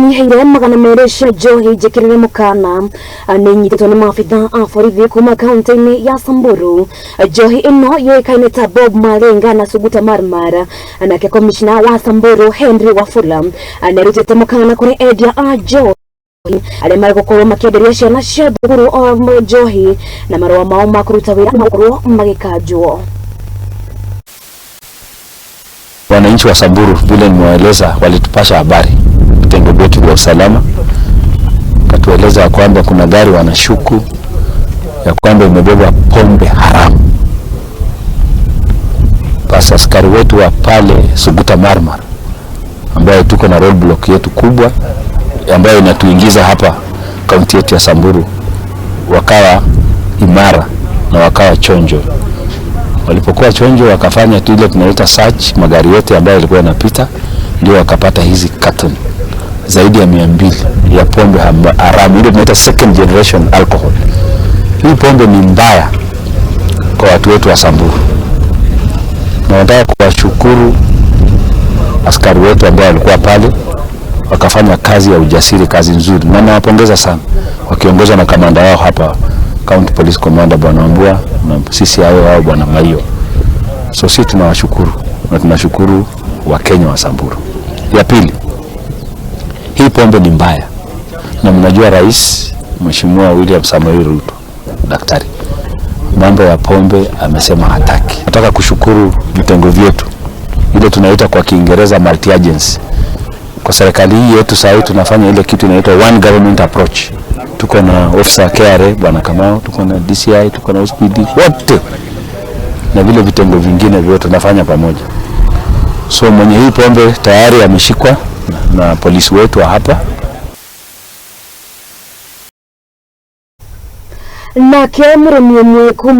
Inyihĩire 200 cia njohi njĩkĩrĩre mũkana nĩ inyitĩtwo nĩ maabitha a borithi kuma kaunti-inĩ ya Samburu. Njohi ĩno yũĩkaine ta Bob Malenga na Suguta Marmar. Nake komishna wa Samburu Henry Wafula nĩarutĩte mũkana kũrĩ endia a njohi arĩa marĩ makĩenderia ciana cia thukuru njohi na marũa mao ma kũruta wĩra magũkorwo magĩkanjwo. Wananchi wa Samburu vile nimewaeleza, walitupasha habari vitengo vyetu vya usalama, katueleza ya kwamba kuna gari wanashuku ya kwamba imebeba pombe haramu. Basi askari wetu wa pale Suguta Marmar, ambayo tuko na roadblock yetu kubwa ambayo inatuingiza hapa kaunti yetu ya Samburu, wakawa imara na wakawa chonjo. Walipokuwa chonjo, wakafanya tu ile tunaita search, magari yote ambayo yalikuwa yanapita, ndio wakapata hizi carton zaidi ya 200 ya pombe haramu, ile tunaita second generation alcohol. Hii pombe ni mbaya kwa watu wetu wa Samburu, na nataka kuwashukuru askari wetu ambao walikuwa pale wakafanya kazi ya ujasiri, kazi nzuri, na nawapongeza sana, wakiongozwa na kamanda wao hapa County Police Commander Bwana Wambua na CCIO wao Bwana Maiyo. So sisi tunawashukuru na tunashukuru Wakenya wa Samburu. Ya pili, hii pombe ni mbaya, na mnajua Rais Mheshimiwa William Samoei Ruto daktari, mambo ya pombe amesema hataki. Nataka kushukuru vitengo vyetu, ile tunaita kwa Kiingereza multi agency. Kwa serikali hii yetu sasa tunafanya ile kitu inaitwa one government approach. Tuko na officer KRA Bwana Kamau, tuko na DCI, tuko na OCPD wote na vile vitengo vingine vyote tunafanya pamoja. So mwenye hii pombe tayari ameshikwa na polisi wetu wa hapa. Nake mũrĩmi ũmwe kuma